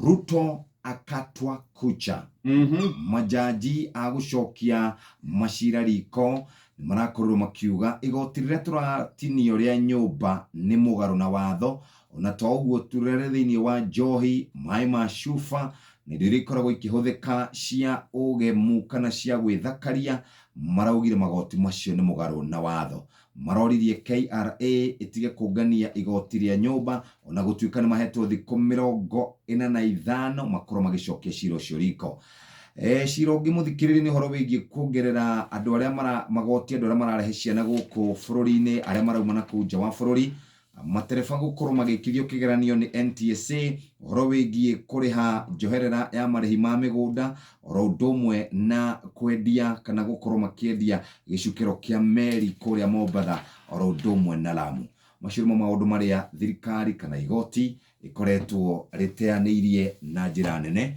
Ruto akatwa kucha. Majaji a gũcokia macira riko nĩ marakorirwo makiuga igoti rĩrĩa tũratinio rĩa nyũmba nĩ mũgarũ na watho. Ona to ũguo tu, rĩrĩa rĩ thĩinĩ wa njohi, maĩ ma cuba na indo iria ikoragwo ikĩhũthĩka cia ũgemu kana cia gwĩthakaria, maraugire magoti macio nĩ mũgarũ na watho. Maroririe KRA ĩtige kũngania igoti rĩa nyũmba ona gũtuĩka nĩ mahetwo thikũ 45 makorwo magĩcokia cira ũcio riko. Cira ũngĩ mũthikĩrĩria nĩ ũhoro wĩgiĩ kuongerera andũ arĩa mara magoti andũ arĩa mararehe ciana gũkũ bũrũri-inĩ arĩa marauma na kũu nja wa bũrũri. Matereba gũkorwo magĩkithio kĩgeranio nĩ NTSA ũhoro wĩgiĩ kũrĩha njoherera ya marĩhi ma mĩgũnda oro ũndũ ũmwe na kwendia kana gũkorwo makĩendia gĩcukĩro kĩa meri kũrĩa Mombatha oro ũndũ ũmwe na Lamu. Macio nĩmo maũndũ marĩa thirikari kana igoti rĩkoretwo rĩteanĩirie na njĩra nene.